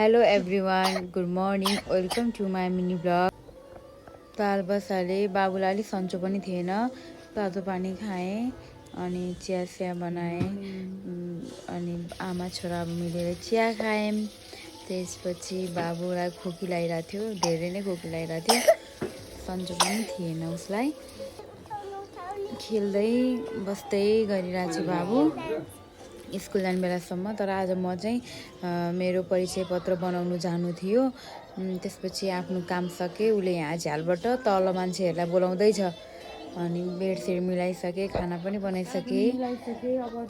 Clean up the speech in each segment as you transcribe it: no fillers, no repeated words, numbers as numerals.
Hello everyone, good morning, welcome to my mini blog. दाल बसाले बाबुलाई अलिक सन्चो पनि थिएन, तातो पानी खाएँ अनि चिया बनाएँ अनि आमा छोरा मिलेर चिया खायौँ। त्यसपछि बाबुलाई खोकी लगाइरहेको थियो, धेरै नै खोकी लगाइरहेको थियो, सन्चो पनि थिएन उसलाई। खेल्दै बस्दै गरिरहेको छु बाबु स्कुल जाने बेलासम्म। तर आज म चाहिँ मेरो परिचय पत्र बनाउनु जानु थियो। त्यसपछि आफ्नो काम सकेँ। उसले यहाँ झ्यालबाट तल मान्छेहरूलाई बोलाउँदैछ अनि बेडसेड मिलाइसकेँ, खाना पनि बनाइसकेँ,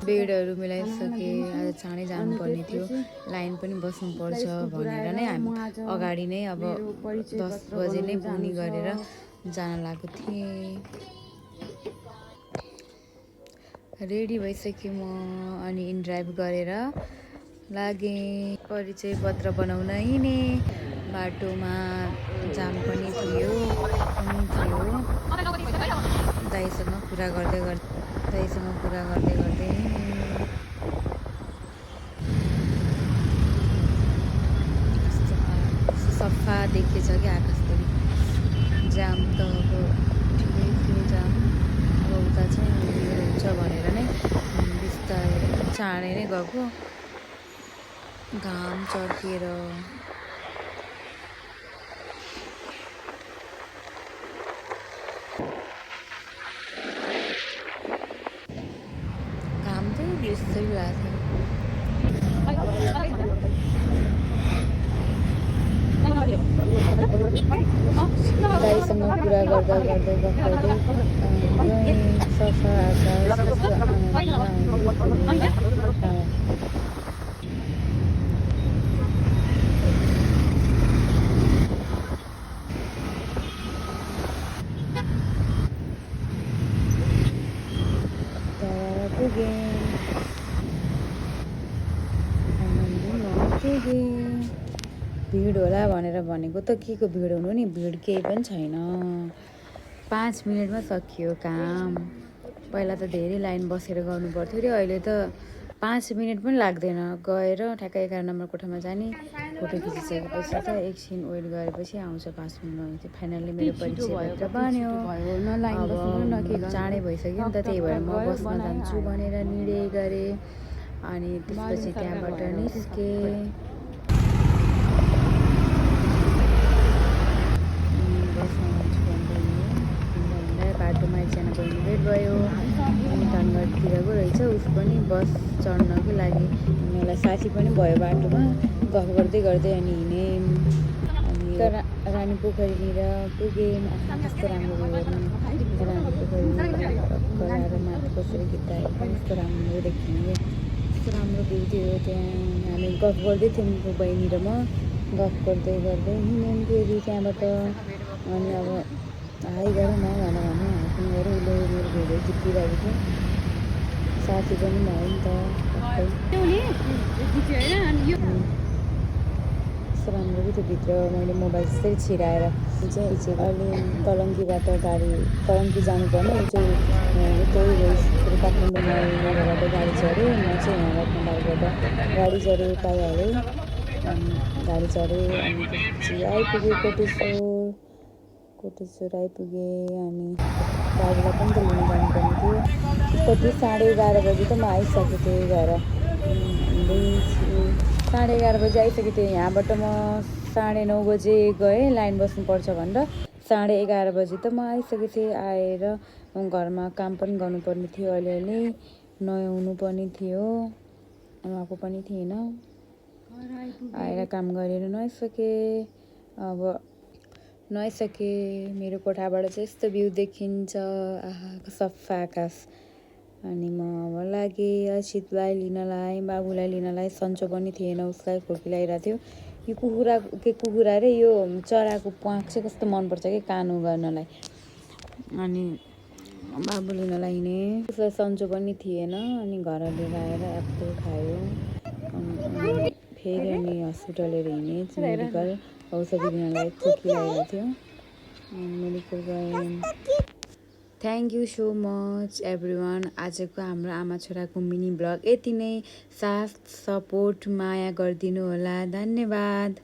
बेडहरू मिलाइसकेँ। आज चाँडै जानुपर्ने थियो, लाइन पनि बस्नुपर्छ भनेर नै हामी अगाडि नै अब 10 बजे नै पुग्ने गरेर जान लागेको थिएँ। रेडी भइसकेँ म अनि इनड्राइभ गरेर लागेँ परिचय पत्र बनाउन हिँडेँ। बाटोमा जाम पनि थियो दाइसँग कुरा गर्दै हिँडेँ। सफा देखेछ कि आकाशभरि। जाम त अब ठिकै थियो जाम, अब उता चाहिँ हुन्छ भनेर नै बिस्तारै चाँडै नै गएको। घाम चर्किएर घाम चाहिँ बेसै लाग्थ्यो। दाइसँग कुरा गर्दै सफा पुगेँ। भिड होला भनेर भनेको त के को भिड हुनु नि, भिड केही पनि छैन। 5 मिनटमा सकियो काम। पहिला त धेरै लाइन बसेर गर्नु पर्थ्यो अरे, अहिले त 5 मिनट पनि लाग्दैन। गएर ठ्याक्कै 11 नम्बर कोठामा जाने, फोटो खिचिसकेपछि त एकछिन वेट गरेपछि आउँछ 5 मिनट। फाइनल्ली मेरो परिचय पत्र बन्यो। अब चाँडै भइसक्यो नि त, त्यही भएर म बस्न जान्छु भनेर निर्णय गरेँ अनि त्यसपछि त्यहाँबाट निस्केँ। बाटोमा एकजना बहिनी भेट भयो, धनगढतिरको रहेछ। उस पनि बस चढ्नको लागि मलाई साथी पनि भयो बाटोमा। गफ गर्दै अनि हिँडेँ अनि रानी पोखरीनिर पुगेँ। कस्तो राम्रो भयो रानी पोखरी, खोलाएर माथि कसरी खिच्दाखेरि कस्तो राम्रो देखिने, कस्तो राम्रो भ्यू थियो त्यहाँ। हामी गफ गर्दै थियौँ बहिनी र म, गफ गर्दै हिँड्यौँ फेरि त्यहाँबाट। अनि अब हाई गरौँ न भनेर हाकिङ गऱ्यो। उसले मेरो भिडियो खिचिरहेको थियो, साथी पनि भयो नि त। कस्तो राम्रो कि त्यो भित्र मैले मोबाइल जस्तै छिराएर चाहिँ खिचेको। अहिले तलङ्कीबाट तलङ्की जानुपर्ने, ऊ चाहिँ उतै काठमाडौँ मलबाट गाडी चढ्यो। म चाहिँ यहाँ रत्नबारबाट गाडी चढेँ, पाइहालेँ अनि गाडी चढेँ अनि त्यसपछि आइपुगेँ कोटेश्वर आइपुगेँ। अनि बाबुलाई पनि त लिन जानुपर्ने थियो। कति 11:30 बजी त म आइसकेको थिएँ घर। 11:30 बजी आइसकेको थिएँ। यहाँबाट म 9:30 बजे गएँ लाइन बस्नुपर्छ भनेर। 11:30 बजी त म आइसकेको थिएँ। आएर घरमा काम पनि गर्नुपर्ने थियो, अलिअलि नुहाउनु पनि थियो, नुहाएको पनि थिएन। आएर काम गरेर नुहाइसकेँ। मेरो कोठाबाट चाहिँ यस्तो भ्यू देखिन्छ, आहा सफा आकाश। अनि म अब लागेँ असितलाई लिनलाई, बाबुलाई लिनलाई। सन्चो पनि थिएन, उसलाई खोकी लगाइरहेको थियो। यो कुखुरा रे, यो चराको प्वाँख चाहिँ कस्तो मनपर्छ कि कानो गर्नलाई। अनि बाबु लिनलाई हिँडेँ, उसलाई सन्चो पनि थिएन। अनि घर लिएर आएर एप्पल खायो अनि फेरि अनि हस्पिटल लिएर हिँडेँ, मेडिकल औषधि लिनलाई। खोकी लगाइरहेको थियो, मेडिकल गएँ। Thank you so much everyone. आजको हाम्रो आमा छोराको मिनी ब्लग यति नै। साथ सपोर्ट माया गरिदिनु होला। धन्यवाद।